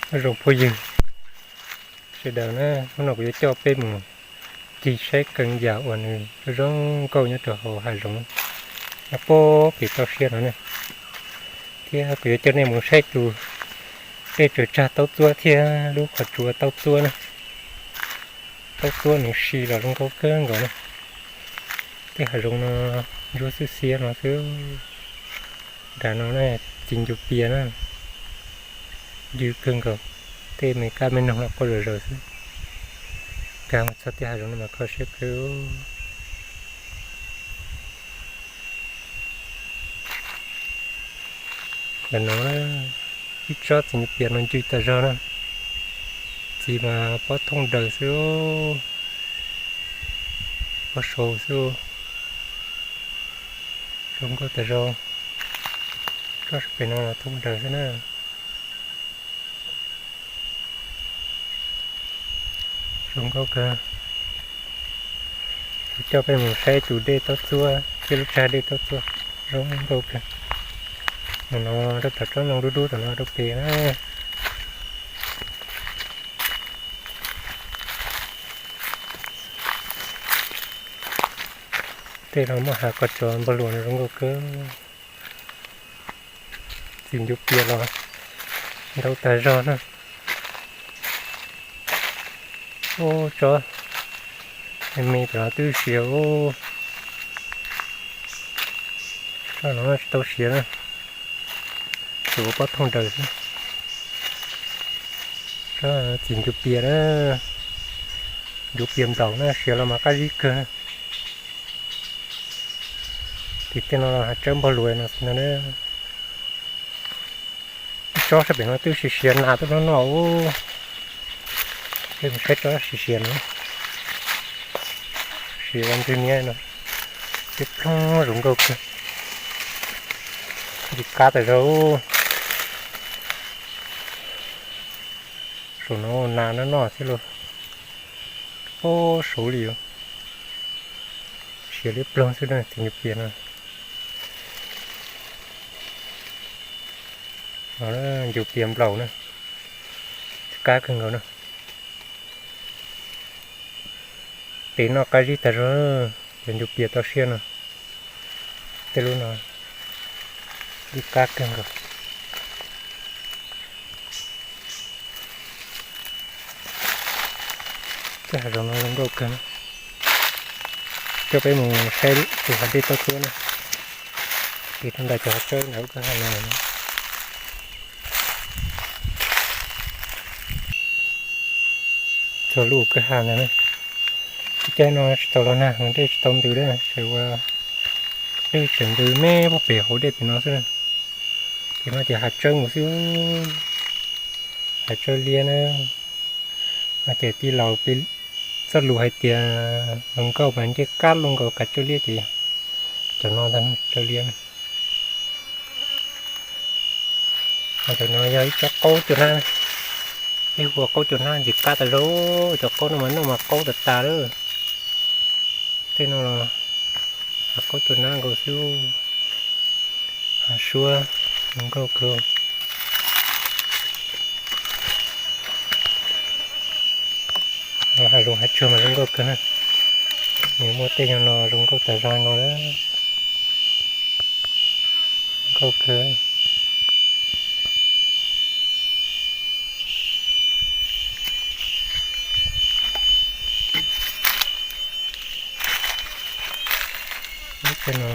Nyob zoo phooj ywg sawv daws na, hnub no kuv yuav coj peb mus ncig saib keeb yam uas nws zoo nkauj nyob rau hauv hav zoov, nyob puag pem toj siab no na. Thiab kuv yuav coj nej mus saib tus dej tsaws tsag taub txuab thiab lub qhov tsua taub txuab na. Taub txuab nws si los zoo nkauj kawg nkaus na. Tej hav zoov no ntsuab xiab xiab no xwb. Nram no na, txiv ncuav pias na, ywg kawg nkaus. Tej me kab me noog los quaj zom zaws xwb. Nkag mus txog tej hav zoov no mas kho siab kawg. Ntawm no ib tsob txiv ncuav pias no ncw tas zog na. Txiv mas pob thooj daws xwb, pob saud xwb. Zoo nkauj tas zog. Tsob sab pem no los thooj daws xwb na. Zoo nkauj kawg. Kuv coj peb mus saib tus dej taub txuab thiab lub tsag dej taub txuab, zoo nkauj kawg. Ntawm no rau tom tsob ntoo dub dub tom no rau pem na. Tej no muaj hav kos tsov npog luas no zoo nkauj kawg. Txiv ncuav pias los ntau tas zog na. Ub, tsob me me tom no twb siav ub. Tsob no tsis tau siav na, tsuas ua pob thooj daws xwb. Tsob txiv ncuav pias na, ncuav pias nplaum na, siav los mas qab zib kawg. Tim tej no los hav tsawb npog luas no xwb no na. Ib tsob sab pem no twb siav siav nas tuaj noj noj ub. Peb mus saib tsob siav siav no. Siav ua ntswg niab no, peb ploog zoo nkauj kawg. Ntsis kab tas zog. Saum no nas noj noj thiab lauj. Ub, saud li os. Siav liab ploog xwb na, txiv ncuav pias no. Ncuav pias nplaum na, kab kawg nkaus na. Tes noj qab zib tas zog, cov ncuav pias toj siab no. Tej lub no ib kab kawg nkaus. Tej hav zoov no zoo nkauj kawg. Coj peb mus saib tus hav dej taub txuab na. Tim rau ntawm cov hav tsawb ntawm lub kwj ha no. Txog lub kwj ha ntawd na. Lub caij no tsis tau los nag, dej tsis tau ntws na, tseem ua dej tseem ntws me puag pem hauv dej pem no xwb na. Ces no ces hav tsawb mus xwb, hav tsawb liab na. No ces tij laug pib txoj lus hais tias hluas nkauj mas ncej kab luaj nkaus kav tsawb liab ces cov no ntag tsawb liab. Cov no yog ib tsob qaub cuaj nab, peb hu ua qaub cuaj nab ntxim qab tas zog. Cov qaub no mas noj mas qaub tas tas lawm. Tej no los hav qaub cuaj nab nkaus xwb. Hav suab zoo nkauj kawg. Hav zoov hav tsuag mas zoo nkauj kawg na. Nws muaj tej yog no zoo nkauj tas zog no lawm. Nkauj kawg. Lub caij no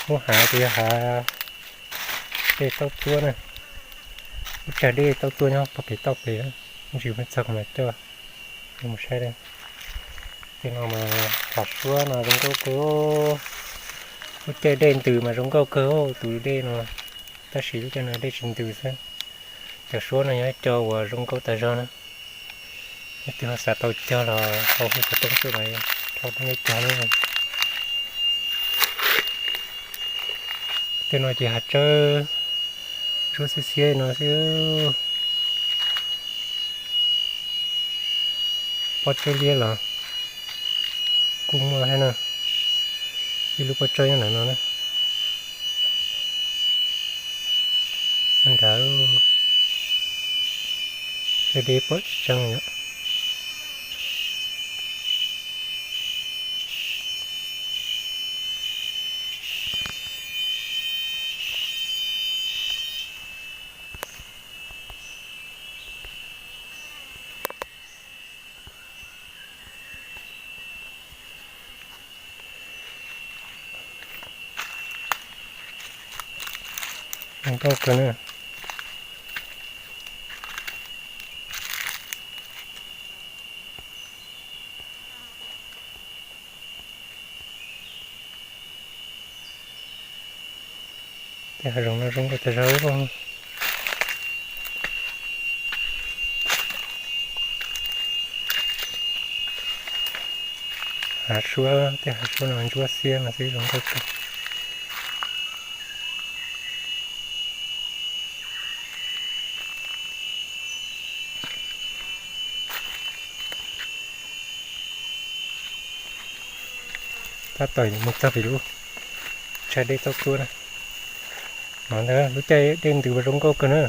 muab hav ces yog hav dej taub txuab na. Lub tsag dej taub txuab nyob puag pem toj pem, ntsis mus txog kuv mam coj mus saib. Tej no mas hav suab no zoo nkauj kawg. Lub caij dej ntws mas zoo nkauj kawg tus dej no, tab sis lub caij no dej tsis ntws xwb. Cov suab no yog ib co uas zoo nkauj tas zog na. Leej twg ho xav tau cog los tau hu xov tooj tuaj mas rau nej cog na. Tej no ces hav tsawb ntsuab xiab xiab no xwb. Pob tsawb liab los kuj muaj thiab na. Ib lub pob tsawb nyob ntawm no na. Nrad, Tsav dej pom tsis tseeb yom. Zoo nkauj kawg na. Tej hav zoov no zoo nkauj tas zog. Hav suab, tej hav suab no ntsuab xiab no xwb zoo nkauj kawg. Tab tom mus txog pem lub tsag dej Tauj Txuab na. No ntag lub caij dej ntws mas zoo nkauj kawg na.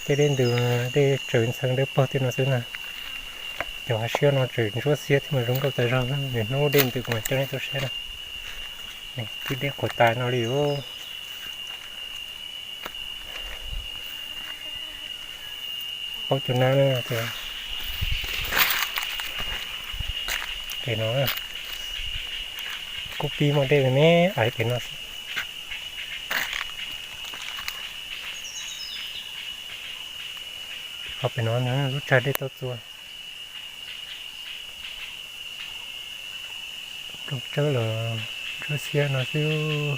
Caij dej ntws, dej tsaws ntxhee dawb paug tej no xwb na. Cov hav suab no tseem ntsuab xiab thiab mas zoo nkauj tas zog. Niaj hnub dej ntws kuv mam coj nej tuaj saib na. Twb dej qhuav tas no li os. Paub cov nab na, pem no kuj pib muaj dej me me aiv pem no. Ho pem no lub tsag dej Tauj Txuab. Rooj tsawb los ntsuab xiab no xwb.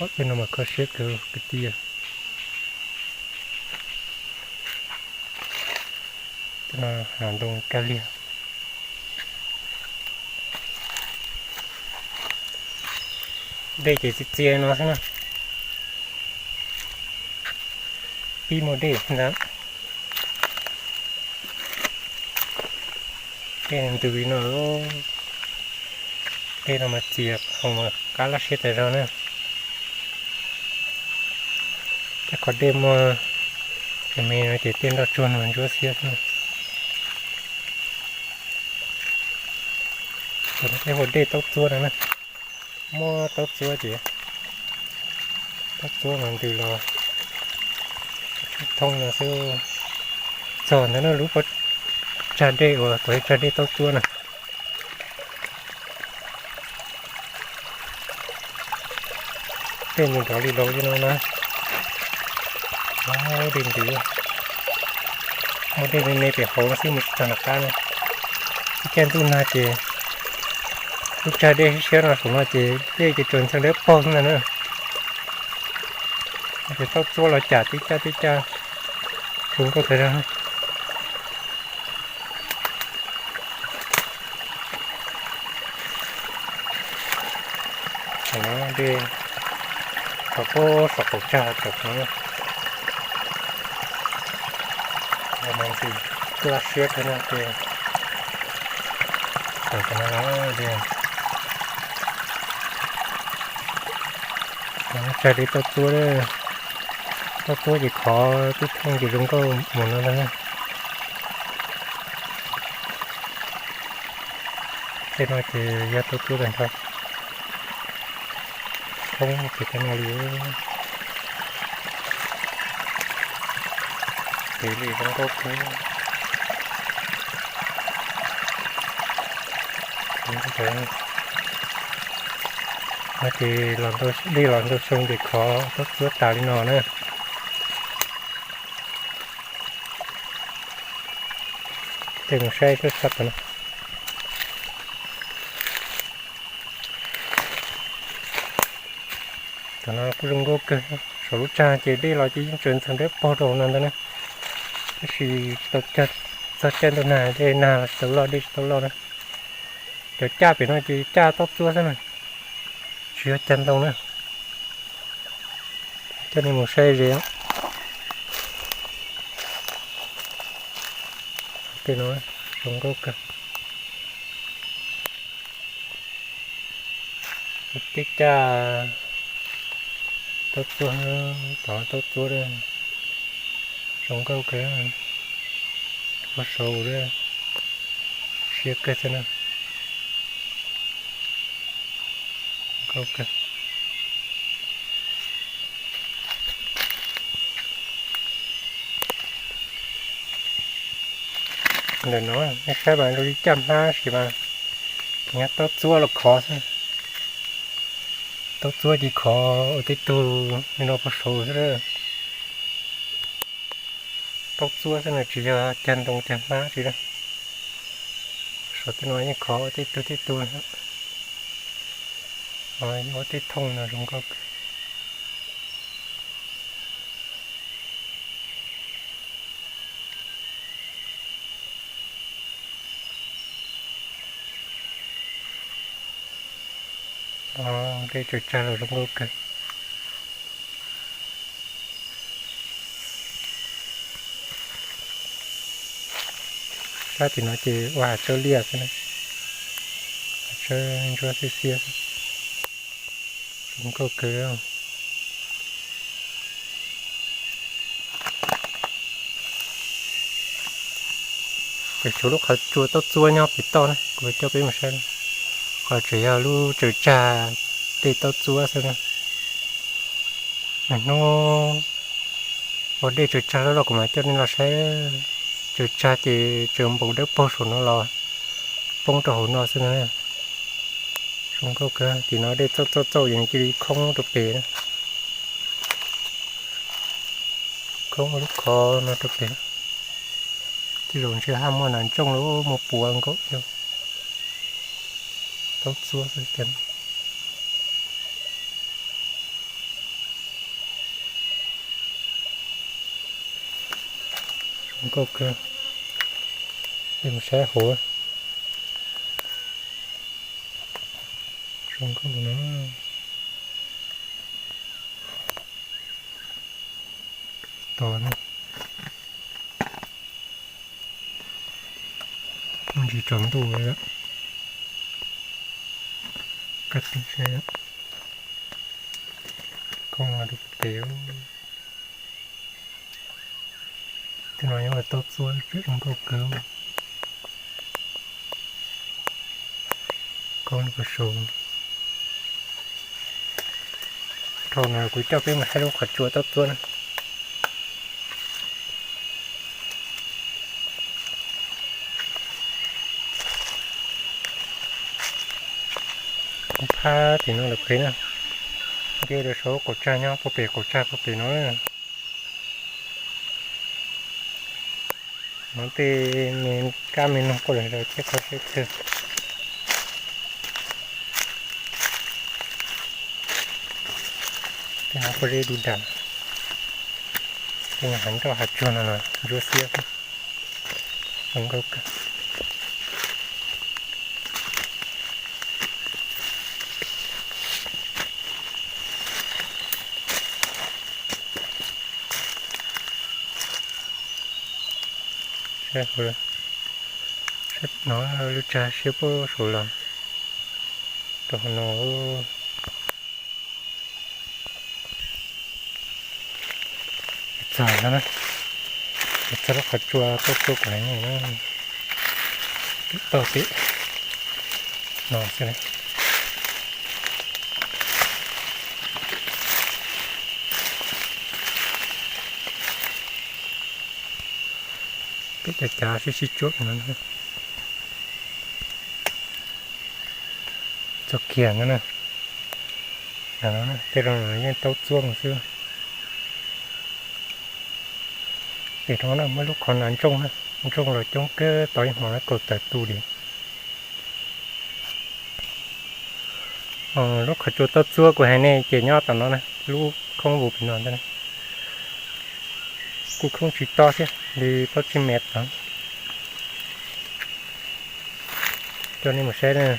Ob peb no mas kho siab kawg kwv tij. Tej no hav ntoo kab liag. Dej ces txias txias no xwb na. Pib muaj dej ntag. Dej ntws li no, dej no mas txias hoo mas qab laj siab tas zog na. Tej qhov dej muaj me me no ces tej nroj tsuag no ntsuab xiab xwb. Tej hu dej Taub Txuab no na. Muab Taub Txuab ces Taub Txuab mas ntws los thoob no xwb. Txog ntawd na lub pob tsag dej uas tau tsag dej Taub Txuab na. Tej nws nrov li laus li no na. Dej ntws, muaj dej me me pem hauv no xwb mus tsis txog nram qab na. Ib caij ntuj nag ces lub tsag dej siab siab no saum no ces dej ces tsaws ntxhee dawb paug xwb ntag na. Ces Taub Txuab los cam tib caj tib caj, zoo nkauj tas zog. Dej tov puag saum qaum tsag tod no. Ntws laj siab kawg no ces tawm no dej. Tsag dej Taub Txuab, Taub Txuab ces khov tib thooj ces zoo nkauj mus no ntag. Tej no ces yog Taub Txuab tag nrho. Thoob ces tej no li. Ces li zoo nkauj kawg. No ces dej los ntau xyoo ces khov Taub Txuab tas li no na. Tej mus saib sab tod no. Tod no kuj zoo nkauj kawg, saum lub tsag ces dej los ces yeej tsaws ntxhee dawb paug rau hauv no ntag na. Tab sis tsis tau cag, txog caij ntuj nag dej nag los tsis tau loj dej tsis tau loj na. Cov caj pem no ces caj Taub Txuab xwb na, tsis yog cag ntoo na. Coj nej mus saib ze. Tej no zoo nkauj kawg. Tej caj Taub Txuab, tov Taub Txuab, Zoo nkauj kawg, pob saud siab kawg xwb na. Ntawm no nej saib mas zoo li caj hmab tab sis mas nyob taub txuab los khov xwb. Taub txuab ces khov ua tej tug li no pob saud xwb. Taub txuab xwb na, tsis yog cag ntoo cag hmab tsis na. Saum tej no yeej khov ua tej tug tej tug, yeej ua tej thooj no zoo nkauj. Dej tsaws tsag los zoo nkauj kawg. Sab tim no ces ua hav tsawb liaj xwb na, hav tsawb ntsuab xiab xiab, zoo nkauj kawg. Ces tshuav lub qhov tsua taub txuab nyob pem toj na, kuv coj peb mus saib. Qhov tseem yog lub tsaws tsag dej taub txuab xwb na. Hnub ua dej tsaws tsag loj loj kuv mam coj nej los saib. Tsaws tsag ces tsaws npaum dawb paug saum no los poob rau hauv no xwb na. Zoo nkauj kawg, tim no dej txauj txauj txauj ces nws cia li khoob rau pem na. Khoob lub qhov no rau pem. Tej zaum ntshe haj muaj nas ntsooj los muaj puav nkaus thiab. Taub txuab xwb tiag. Zoo nkauj kawg. Peb mus saib hauv. Zoo nkauj no. Tos na. Ntsis tsaus ntuj lawm. Kaj tij saib. Khoob no rau pem. Tej no yog taub txuab zoo nkauj kawg. Khoob rau saud. Dhau no kuv coj peb mus saib lub qhov tsua taub txuab na. Kuv phab tim no lawm pem na. Nce rau saum qaum tsag nyob puag pem, qaum tsag puag pem no. Hnov tej me kab me noog quaj zom zaws thiab qhov siab kawg. Tej no pob zeb du dag. Tej no hav nroj hav tsuag no los ntsuab xiab xwb. Zoo nkauj kawg. Saib no, lub tsag siab puag saud los rau hauv no. Txog no na, txog lub qhov tsua taub txuab kuv hais nej na, tim toj tim no xwb. Peb cav cav sib sib cuab no. Txog kiag no na. Tej no yeej taub txuab mus xwb. Pem no na muaj lub qhov nas ntsooj na, ntsooj los coob kawg, tos ib hmos na kaum tawm tus li. Lub qhov tsua taub txuab kuv hais nej ces nyob tom no na, lub khoob vus pem no ntag. Kuj khoob tsis tob thiab li, plaub tsib mev tod. Coj nej mus saib na,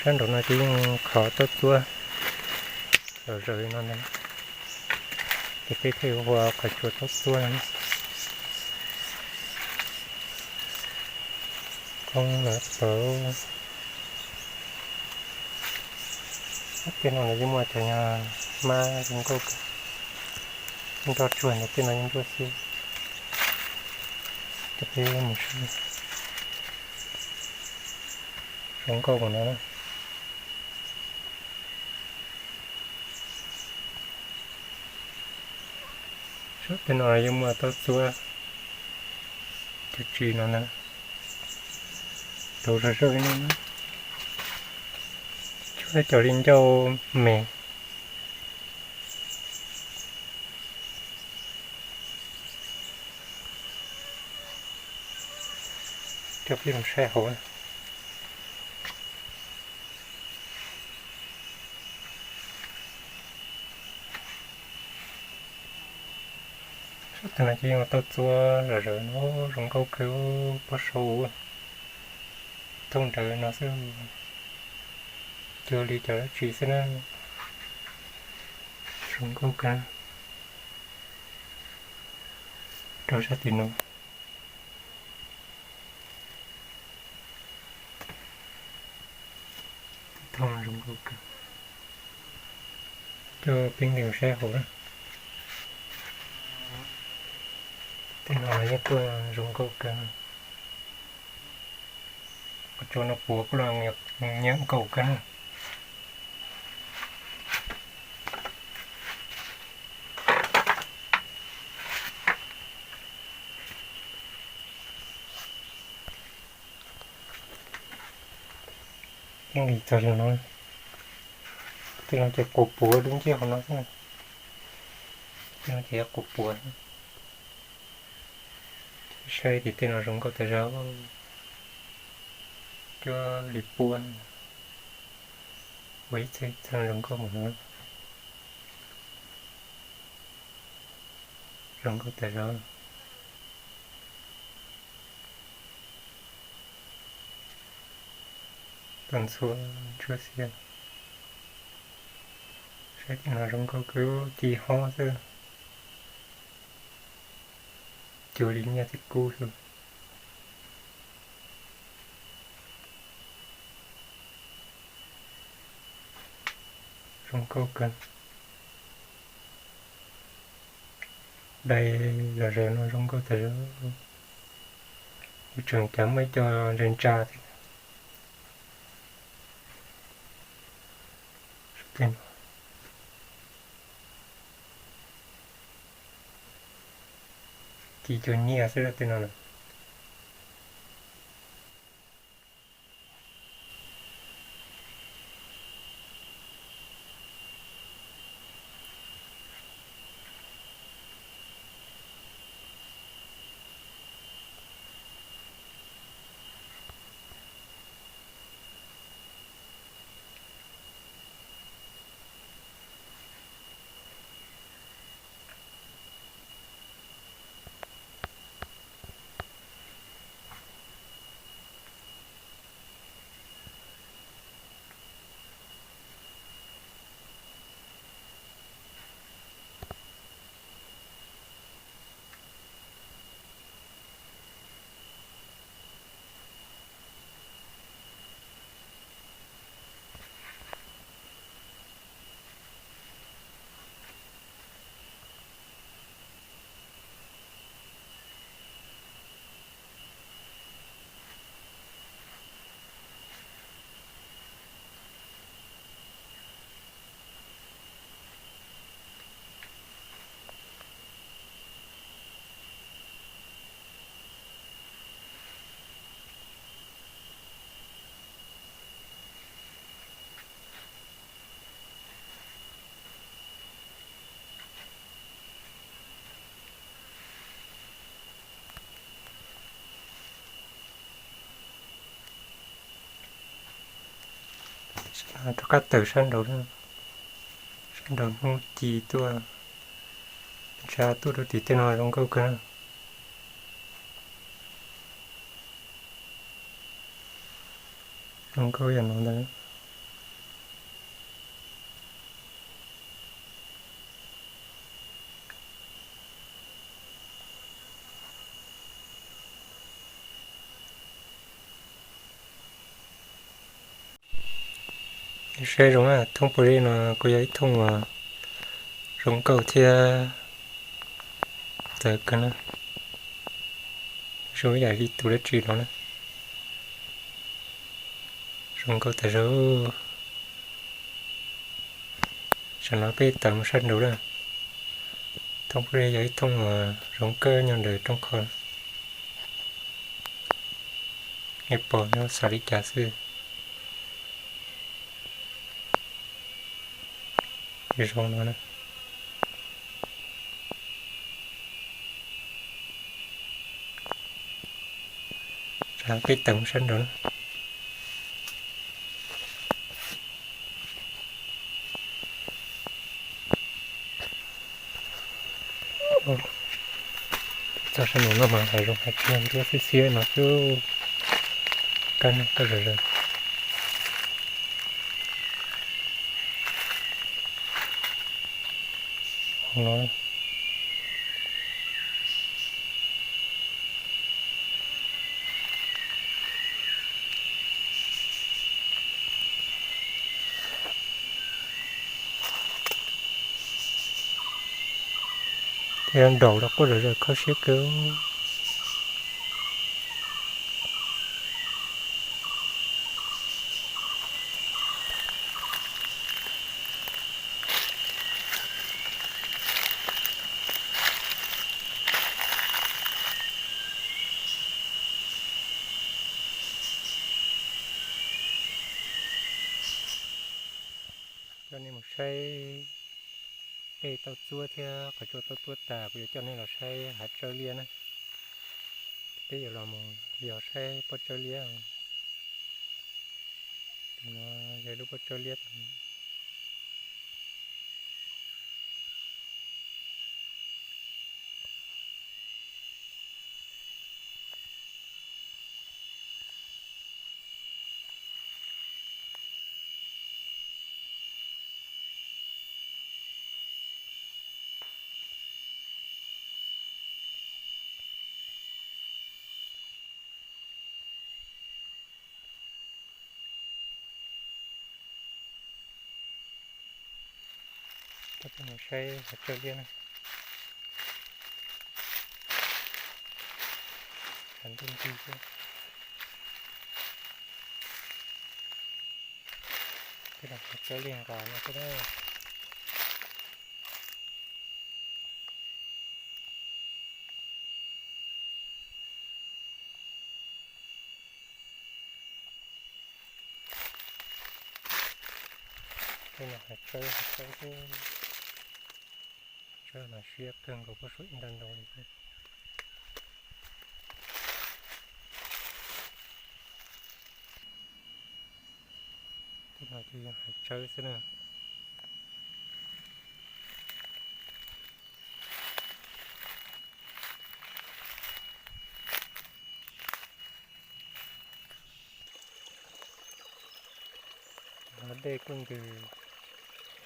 sab nraum no ces yeej qhov taub txuab zom zaws li no ntag. Ces peb thiaj yuav hu ua qhov tsua taub txuab no. Khoob lawm tod. Tej no los yeej muaj cov nyuag hmab zoo nkauj kawg. Nroj tsuag ntawm tej no yeej nruab xwb. Cov peb mus saib zoo nkauj mus no na. Sab tej no yeej muaj tau txua cov tsis no na. Rau zog zog li no, cuab cov li ncauj me. Coj peb mus saib hauv. Sab tej no ces yeej tau txua zom zaws no, zoo nkauj kawg, pob saud thooj nrawd no xwb, cuag li cov dab tsi xwb na. Zoo nkauj kawg. Rau sab tim no, thooj zoo nkauj kawg. Coj peb nqis saib hauv na. Tej no yeej tuaj zoo nkauj kawg. Qhov tsuas no puav kuj los nyiam nkaus kawg na. Yeej li txog li no, tej no ces quas puav dub nciab hauv no xwb. Tej no ces quas puav. Saib tim tej no zoo nkauj tas zog. Cuab li puab, ua ib txhia ib txhia zoo nkauj mus no. Zoo nkauj tas zog. Tau ntxhua ntsuab xiab. Saib tim no zoo nkauj kawg, ci hob xwb, cuag li nyiaj txiag kub xwb. Zoo nkauj kawg. Dai los zaws no zoo nkauj tas zog. Yuav tseem cas muaj ib co ntsa ntsa thiab. Tej no ci cuag nyiaj xwb tej no na. Rov qab tawm sab nraud, sab nraud hnub ci tuaj, ntsa tuaj rau tim tej no zoo nkauj kawg. Zoo nkauj yam no ntag. Saib zoo, thooj pua zeb no kuj yog ib thooj uas zoo nkauj thiab Tawv kawg na, zoo ib yam li tus dab tsi no na. Zoo nkauj tas zog. Tsam no peb tawm mus sab nraud lawm. Thooj pub yog ib thooj uas zoo kawg nyob ntawm rooj khov. Nej pom no xav li cas xwb. Zoo no na. Tsam peb tawm mus sab nraud na. Txog sab nraud no mas hav zoov hav tsuag ntsuab xiab xiab no xwb. Kab noj kab zom zaws. Hauv no. Thiab nraum los quaj zom zaws kho siab kawg. Coj nej mus saib dej tau txuab thiab qhov tsua tau tuab tas, kuv yuav coj nej los saib hav tsawb liab na. Peb yuav los mus yos saib pob tsawb liab. Tus no yog ib lub pob tsawb liab. Coj nej mus saib hav tsawb liab na. Hav ntuj nrig xwb. Tej no hav tsawb liab nqas no xwb na. Tej no hav tsawb, hav tsawb xwb. Tsawb mas siab kawg nkaus, pob suam ib nta ntau li xwb. Tej no ces yog hav tsawb xwb na. Dej kuj ntws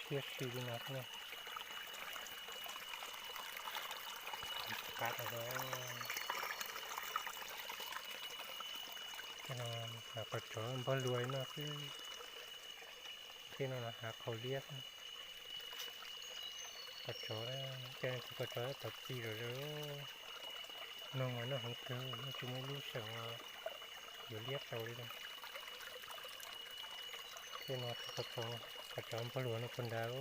siab si li no xwb na. Qab tas zog. Tej no hav qhov tsov npog luas li no xwb. Tej no hav qhaus liab xwb. Qhov tsov, tej no ces qhov tsov tov txi zom zaws. Noog mas noj heev kawg, noj tsis muaj ib lub seem yuav liab rau li no. Tej no qhov tsov, qhov tsov npog luas no puag nrad.